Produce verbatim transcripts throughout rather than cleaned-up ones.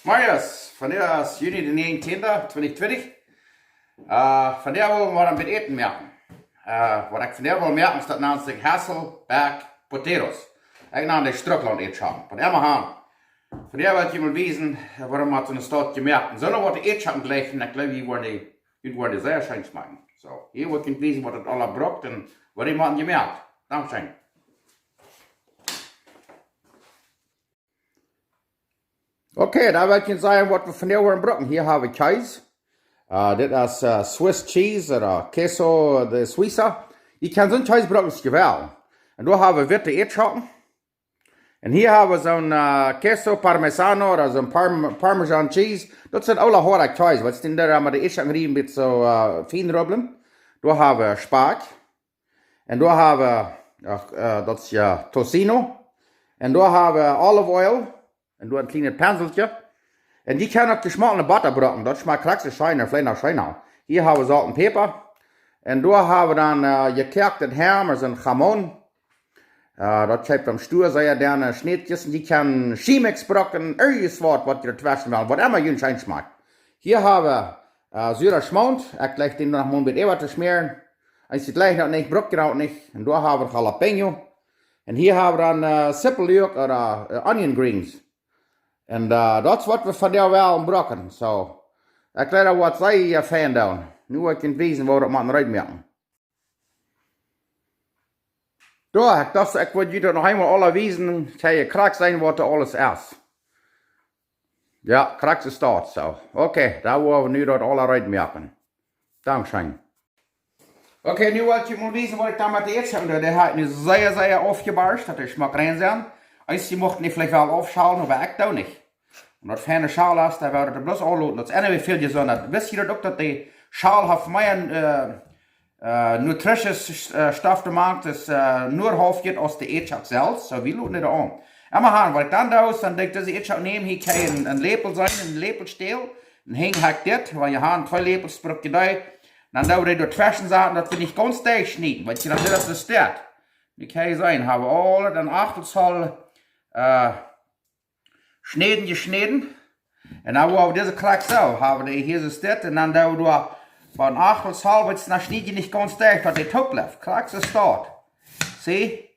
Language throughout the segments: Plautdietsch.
Marius, vondoag es Juni de negentieende, twintich twintich. Äh, vondoag well wie mau een bät Äten moaken. Äh, waut ekj vondoag well moaken es, daut nant sikj Hasselback Potatoes. Ekj nan dee Strucklaunt Ätschocken. Von Emma han. Vondoag well ekj junt wiesen, äh, wuarom wie soone Staut jemoakt. Soo waut de Ätschocken jlikjen, ekj jleew, jie woaren dee, jie woaren dee sea scheen schmakjen. Soo, hia woa ekj junt wiesen, waut daut aula brukt un woo dee moaken jemoakt. Dankscheen. Okay, dan well ekj junt sajen, waut wie vondoag woaren brucken. Hia hab wie Kjees. Äh, dit es, äh, Swiss Cheese ooda Queso de Suiza. Jie kjennen soon Kjees brucken aus jie wellen. Un doa hab wie witte Ätschocken. Un hia hab wie soon, äh, Queso Parmesano ooda soon Parm-, Parmesan Cheese. Daut sent aule hoade Kjees, waut dee doa met de Ätschocken riewen, bät soo, äh, fien rubblen. Doa hab wie Spakj. Un doa hab wie, ach, äh, daut es jo Tocino. Un doa hab wie Olive Oil. Un doa een kjlienet Penselkje. Un jie kjennen uk jeschmoltne Botta brucken. Daut schmakjt krakjt soo scheen, veleicht noch scheena. Hia hab wie Solt un Päpa. Un doa hab wie dan, äh, jekoaktet Ham, daut es een jamón. Äh, daut kjeept aum Stua, sea denne Schnädjes. Un jie kjennen Chemex brucken, irjent waut, waut jie doatweschen wellen. Waut emma junt scheen schmakjt. Hia hab wie, äh, sura Schmaunt. Ekj jlikj dän noch mau een bät äwa to schmäaren. Aus jie jlikjen daut nich, bruck jie daut nich. Un doa hab wie Jalapeño. Un hia hab wie dan, äh, Sipelluak ooda, äh, Onion Greens. Un, äh, daut es waut wie vondoag wellen brucken. Soo, ekj jleew, daut woat sea fein doonen. Nu woa ekj junt wiesen, woo wie daut motten reed moaken. Soo, ekj docht, ekj wull junt daut noch eemol aula wiesen, kjenn jie krakjt seenen, waut doa aules es. Jo, krakjt es daut, soo. Okay, dan woa wie nu daut aula reed moaken. Dankscheen. Okay, nu well ekj junt mol wiesen, waut ekj dan met de Ätschocken doo. Dee hab ekj nu sea, sea aufjebarscht, daut dee schmock rein sent. Eenje muchten dee veleicht wel aufschalen, oba ekj doo nich. Un daut feine Schaul es, dan woat daut bloos aunloten. Daut es anyway väl jesunta. Wist jie daut uk, daut de Schaul haft mea, äh, äh, nutritious, äh, Stoff doamank, daut es, äh, noahafjet aus de Ätschock selfst? Soo, wie loten dee aun. Emma han, waut ekj dan doo, es dan doo ekj dise Ätschock nämen, hia kjenn jie een, een Läpel seenen, een Läpelstäl. Un hia hab ekj dit, wiels jie han twee Läpels, bruck jie dee. Dan doo wie dee doatweschen saten, daut wie nich gaunz derchschnieden, wiels jie dan dit es de Staut. Nu kjenn jie seenen, hab wie aul een Achtel Zoll, äh, Schnäden jeschnäden. Un dan woa wie dise krakjt soo, hab wie dee hia soo dit, un dan doo wie doa von Achtel Zoll, wiels dan schnied jie nich gaunz derch, daut dee toop blift. Krakjt soo Staut. See?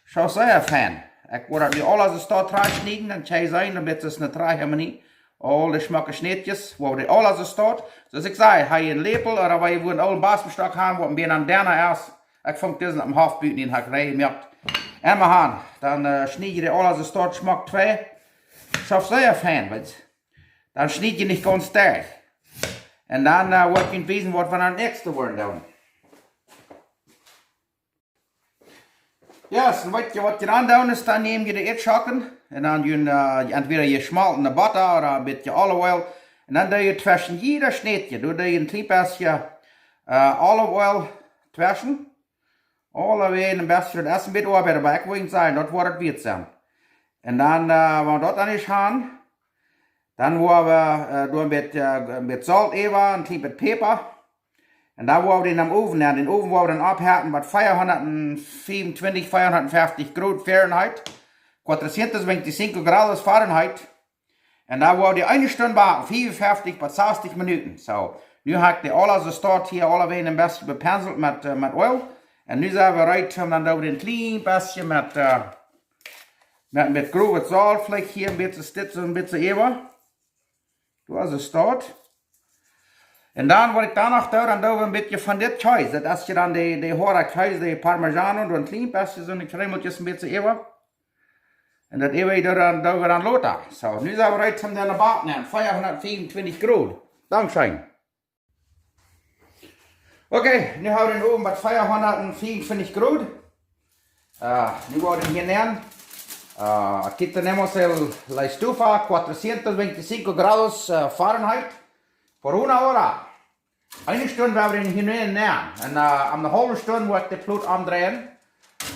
Soo sea fein. Ekj woa daut nu aules soo Staut rutschnieden, dan kjenn jie seenen, dan bät es ne Trajharmonie. Aul dee schmocke Schnädjes, woa wie dee aules soo Staut. Soo aus ekj säd, hab jie een Läpel, ooda wan jie wua een oolen Basmstock han, waut een bät aun denna es. Ekj funk disen aum Hoff buten, dän hab ekj reed jemoakt. Emma han, dan, äh, schnied jie dee aules soo Staut schmock twei. Soo sea fein, wiels dan schnied jie nich gaunz derch. Un dan, äh, woa ekj junt wiesen, waut wie dan daut näakjste woaren doonen. Jo, soo waut jie, waut jie dan doonen es, dan näm jie de Ätschocken un dan jie, äh, entwäda jeschmoltne Botta ooda een bät olive oil. Un dan doo jie tweschen jieda Schnädje, doo jie een kjlien bät, äh, olive oil tweschen. Aulawäajen een bät, daut es een bät Oabeit, oba ekj wull junt sajen, daut woat daut wieet sennen. Un dan, äh, wan wie daut dan ieescht han, dan woa wie, äh, doo een bät, äh, een bät Solt äwa, een kjlien bät Päpa. Un dan woa wie dän em Owen, jo, dän Owen woa wie dan oppheeten bie vierhundertfünfundzwanzig, vierhundertfünfzig Grad Fahrenheit, cuatrocientos veinticinco grados Fahrenheit. Un dan woa wie dee eene Stund backen, fiefunfeftich bat sastich Minuten. Soo, nu hab ekj dee aule soo Staut hia aulawäajen een bät bepinselt met, äh, met Oil. Un nu sent wie reed, un dan doo wie een kjlien bät met, äh, met, met grovet Solt, veleicht hia een bät dit, soo een bät äwa. Doa es de Staut. Un dan, waut ekj dan noch doo, dan doo wie een bät von dit Kjees. Daut es je dan de, de hoade Kjees, de Parmesano, doa een kjlien bät, soo een Kjreemelkje een bät äwa. Un daut äwaje dan, doo wie dan lota. Soo, nu sent wie reed, om dän to backen, vierhundertfünfundzwanzig Grad. Dankscheen. Okay, nu hab wie dän Owen bie vierhundertfünfundzwanzig Grad. Äh, nu woa wie dän hia nämen. Äh, aquí tenemos el, la estufa, cuatrocientos veinticinco grados, äh, Fahrenheit, por una hora. Eene Stund woa wie dän hia nämen. Un, äh, aun de haulwe Stund woa ekj de Plot omdreien.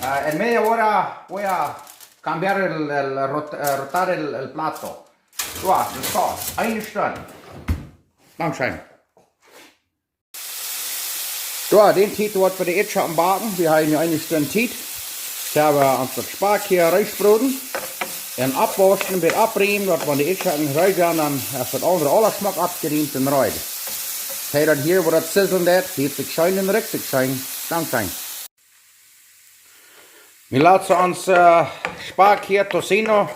Äh, en media hora voy a cambiar el, el rot-, äh, rotar el, el plato. Soo, daut es eene Stund. Dankscheen. Soo, dän Tiet woa wie de Ätschocken backen. Wie haben nu eene Stund Tiet. Ekj hab, äh, ons daut Spakj hia rutjebroden. En oppwauschen, bät oppriemen, daut wan de Ieedschocken reed sent, dan es daut aundre aules schmock oppjeriemt un reed. Hee, daut hia, woo daut sislen deit, hieet sikj scheen un rikjt sikj scheen. Dankscheen. Nu lat ons, äh, Spakj hia, Tocino,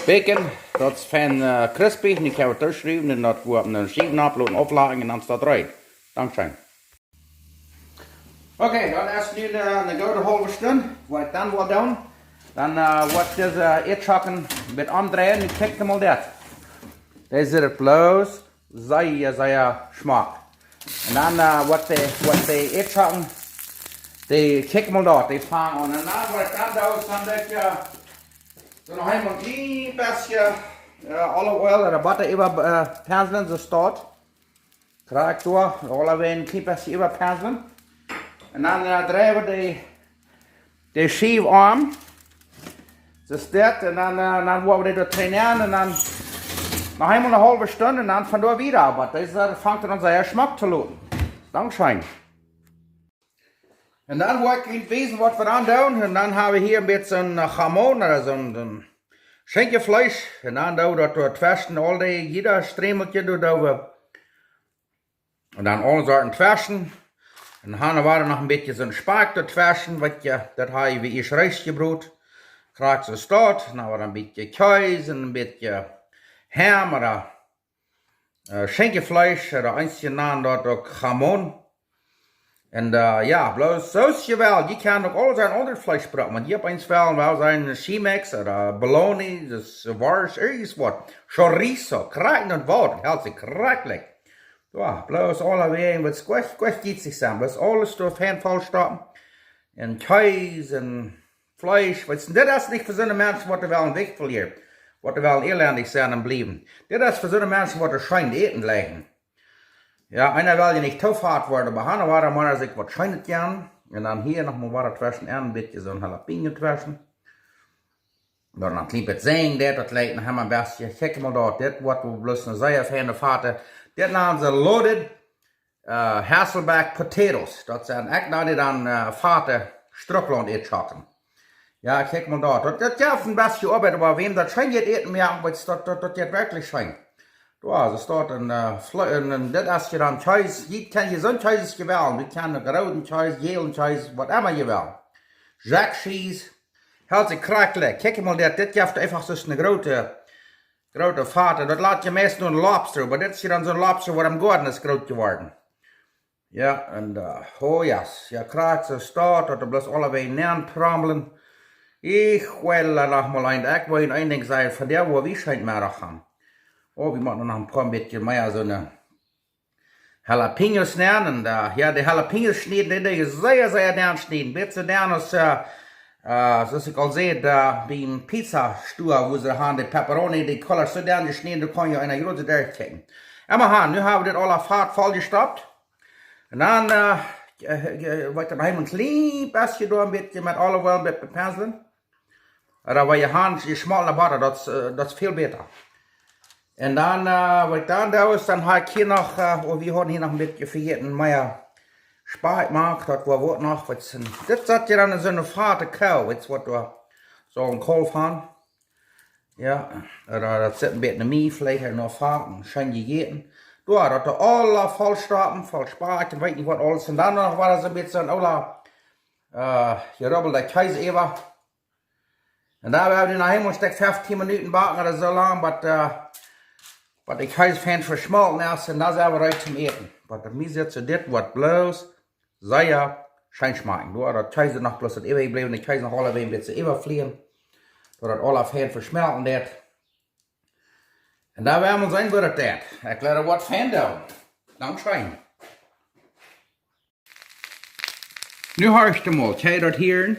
bäkjen. Daut es fein, äh, crispy. Nu kjenn wie daut rutschruwen un daut opp eene Schiew opploten, auflakjen un dan es daut reed. Dankscheen. Okay, daut es nu eene, eene goode haulwe Stund, waut ekj dan well doonen. Dan, äh, woa ekj dise Ieedschocken een bät omdreien. Nu kjikj mol dit. Dee sitt bloos sea, sea schmock. Un dan, äh, woa ekj dee, woa ekj dee Ieedschocken, dee, kjikj mol doa, dee fangen aun. Un dan woa ekj dan doonen, dan woa ekj, äh, soo noch eemol een kjlien bät, äh, olive oil ooda Botta äwa, äh, penslen, soo es daut. Krakjt soo, aulawäajen een kjlien bät äwapenslen. Un dan, äh, dreien wie de, de Schiew om. Soo es dit. Un dan, äh, dan woa wie dee doa nenn un dan noch eemol eene haulwe Stund un dan von doa wieda. Oba dise fangt aun sea schmock to looten. Dankscheen. Un dan woa ekj junt wiesen, waut wie dan doonen. Un dan hab wie hia een bät, äh, jamón, ooda soo een, soo een Schinkjefleesch. Un dan doo wie daut doa tweschen, aul dee, jieda Strämelkje doa, doo wie. Un dan aule Sorten tweschen. Un dan hab wie noch een bät soo een Spakj doa tweschen, waut je, daut hab wie ieescht reed jebrot. Krakjt soo es daut. Dan hab wie een bät Kjees un een bät Ham ooda äh, Schinkjefleesch, äh, de eensje nanen daut uk jamón. Un, äh, jo, bloos soo aus jie wellen, jie kjennen uk aul sien aundret Fleesch brucken, wan jie opp eent wellen, well sennen Chimex ooda Bologna, daut es Worscht, irjent waut. Chorizo, krakjt daut Wuat, helt sikj krakjt lekja. Jo, bloos aulawäajen, waut es goot, goot jeit sikj sennen, bloos aules doa fein vollstoppen. Un Kjees un Fleesch, weetst, dit es nich fa soone Menschen, waut wellen Jewicht velieren, waut wellen elendich sennen un bliewen. Dit es fa soone Menschen, waut scheen äten jleichen. Jo, eena well je nich too fat woaren, oba han un wan mott eena sikj waut Scheenet jennen. Un dan hia noch mol waut tweschen, een bät soo een jalapeño tweschen. Dan een kjlien bät Senf, dit, daut lat noch eemol een bät, kjikj mol doa, dit woat bloos een sea feine Fat. Dit nanen see loaded äh, Hasselback potatoes. Daut sent, ekj nan dee dan, äh, fate Strucklaunt Ieedschocken. Jo, kjikj mol doa. Daut, daut jeft een bät Oabeit, oba wäm daut scheen jeit äten, jo, weetst, daut, daut, daut jeit werkjlich scheen. Doa, soo es daut een, äh, Fle-, een, een, dit es je dan Kjees. Jie kjennen je soon Kjees jewellen. Jie kjennen grooten Kjees, jälen Kjees, waut emma jie wellen. Jack Cheese. Helt sikj krakjt lekja. Kjikj mol, dit, dit jeft eefach soo een groote groote Fat. Daut lat je meist no een lobster, oba dit es je dan soon lobster, waut em Goaden es groot jeworden. Jo, un, äh, oh yes, jo, krakjt soo es daut, daut bloos aulawäajen nenn prommeln. Ekj well doa noch mol een, ekj well junt een Dinkj sajen, von dee, woo wie scheen Meddach haben. Oh, wie motten noch een poa bät mea soone Jalapeños nämen. Un, äh, jo, de Jalapeños schnieden, dee, dee sea, sea denn schnieden. Bät soo denn aus, äh, äh, soo aus ekj aul säd, äh, biem Pizza-Stua, wua see han de Pepperoni, de Color, soo denn jeschnieden, doa kaun je eena groot derchkjikjen. Emma han, nu hab wie dit aule Fat volljestopt. Un dan, äh, äh, äh, woa ekj dan noch een kjlien bät doa een bät met olive oil een bät bepenslen. Ooda wan jie han, jie schmoltne Botta, daut es, äh, daut es väl bäta. Un dan, äh, waut ekj dan doo, es dan hab ekj hia noch, äh, oh, wie hauden hia noch een bät vejäten, mea Spakj jemoakt, daut woa wie uk noch, waut sent, dit sat je dan en soone fate Koa, weetst waut, doa soo een Kalf han. Jo, ooda daut sitt een bät no mie, veleicht noch Fat, scheen jejäten. Doa, daut doa aule vollstoppen, voll Spakj, un weet nich waut aules. Un dan noch waut, soo een bät soon oola, äh, jerubbelda Kjees äwa. Un dan woa wie noch eemol een Stekj feftieen Minuten backen ooda soo lang, waut, äh, waut de Kjees fein veschmolten es, un dan sent wie reed toom äten. Oba bie mie sitt soo, dit woat bloos sea scheen schmakjen. Doa daut Kjees noch bloos daut äwajebläwne Kjees noch aulawäajen een bät äwaflieejen, daut daut aule fein veschmelten deit. Un dan woa wie seenen, woo daut deit. Ekj well waut fein doonen. Dankscheen. Nu horcht mol, kjenn jie daut hieren?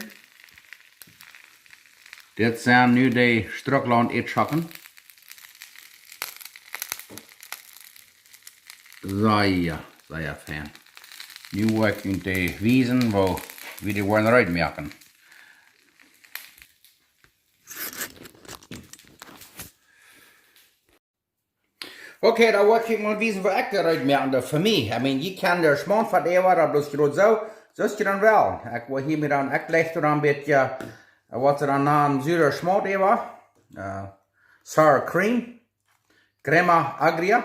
Dit sent nu de Strucklaunt Ieedschocken. Sea, sea fein. Nu woa ekj junt dee wiesen, woo wie dee woaren reed moaken. Okay, dan woa ekj junt mol wiesen, woo ekj daut reed moak. Daut fa mie, I mean, jie kjennen de Schmaunt von äwa, daut bloos groot soo, soo aus jie dan wellen. Ekj woa hia mie dan, ekj leg doa dan een bät, äh, waut see dan nanen, sure Schmaunt äwa. äh, sour cream, crema agria.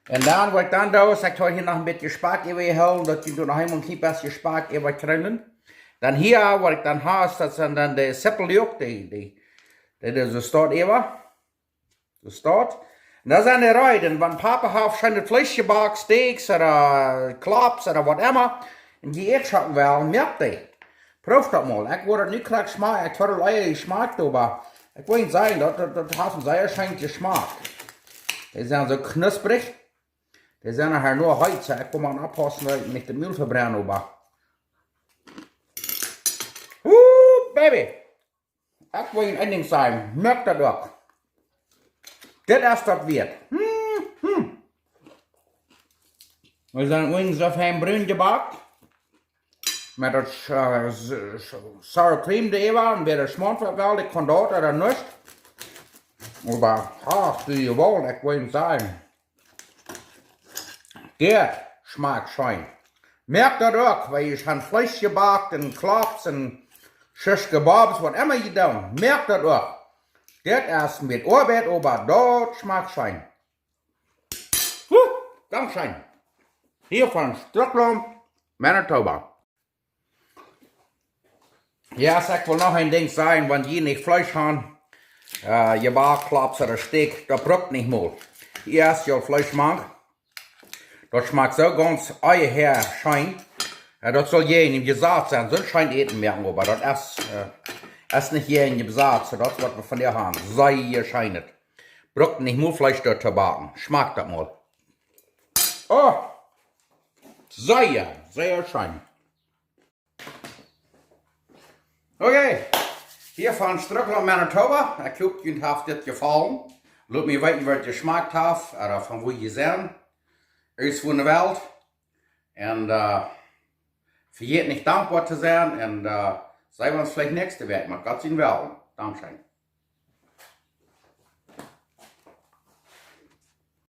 Un dan waut ekj dan doo es, ekj hab hia noch een bät Spakj äwa jehoolen, daut jie doa noch eemol een kjlien bät Spakj äwa kjrieen. Dan hia, waut ekj dan hab, es daut sent dan de Sipeljoakj, dee, dee, dee, dee soo steit äwa. Soo steit. Un daut sent de Reeden, wan Papa haft scheen daut Fleesch jebackt, Steaks ooda Klops ooda waut emma, un jie ieescht schocken well, moakt dee. Prooft daut mol. Ekj woa daut nu krakjt schmakjen, ekj hab daut aul jeschmakjt, oba ekj woa junt sajen, daut, daut, daut haft een sea scheenet Jeschmak. Dee sent soo knusprich. Dee sent nohäa noch heet, soo ekj woa mau oppaussen, daut ekj mie nich daut Mul vebrenn, oba. Ooh, baby. Ekj woa junt een Dinkj sajen, moakt daut uk. Dit es daut wieet. Hm, hm. Dee sent uk soo fein brun jebackt. Met daut, äh, s-, s-, sour cream doaräwa un wäa daut schmolt well, dee kaun daut ooda nich. Oba, ach, du jewalt, ekj woa junt sajen. Dit schmakjt scheen. Moakt daut uk, wan jie han Fleesch jebackt un Klops un Shish Kebabs, waut emma jie doonen. Moakt daut uk. Dit es met Oabeit, oba daut schmakjt scheen. Huh, dankscheen. Hia von Strickland, Manitoba. Jo, ekj well noch een Dinkj sajen, wan jie nich Fleesch han, äh, jie Klops ooda Steak, daut brukt nich mol. Hia es jun Fleesch mank. Daut schmakjt soo gaunz ea scheen. Äh, daut saul je en jun Jesaz sennen, soo scheen Äten moaken, oba daut es, äh, es nich je en jun Jesaz, soo daut waut wie von hia han. Sea scheenet. Brukt nich mol Fleesch doa to backen. Schmakjt daut mol. Oh, sea, sea scheen. Okay, hia von Strickland, Manitoba. Ekj hop, junt haft dit jefollen. Lot mie weeten, woo et jeschmakjt haft, ooda von wua jie sent. Ut de Welt. Un, äh, vejät nich dankboa to sennen. Un, äh, seenen wie ons veleicht näakjste Wäakj met Gott sien Wellen. Dankscheen.